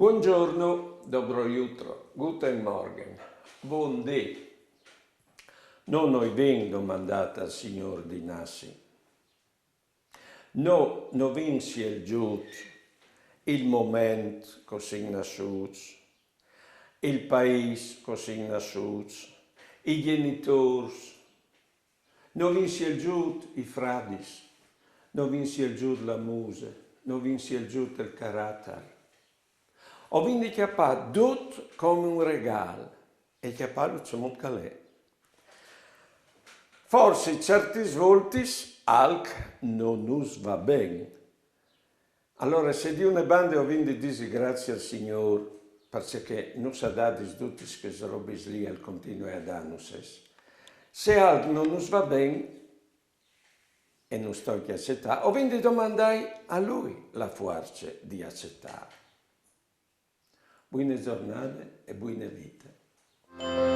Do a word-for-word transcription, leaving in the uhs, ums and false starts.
Buongiorno, dobro jutro, guten Morgen, bundì. No, no vin domandât al Signôr di nassî. No, no vin sielzût il moment che o sin nassûts, il paîs che o sin nassûts, i gjenitôrs, no vin sielzût i fradis, no vin sielzût la muse, no vin sielzût il caratar. O vin di cjapâ dut come un regâl e cjapâlu cemût che al è. Forsit ciertis voltis alc no nus va ben. Alore, se di une bande o vin di dî graciis al Signôr, parcè che nus à dadis dutis chês robis li, al continue a dânusês. Se alc no nus va ben, e nus tocje acetâ, o vin di domandâi a lui la fuarce di acetâ. Buine zornade e buine vite.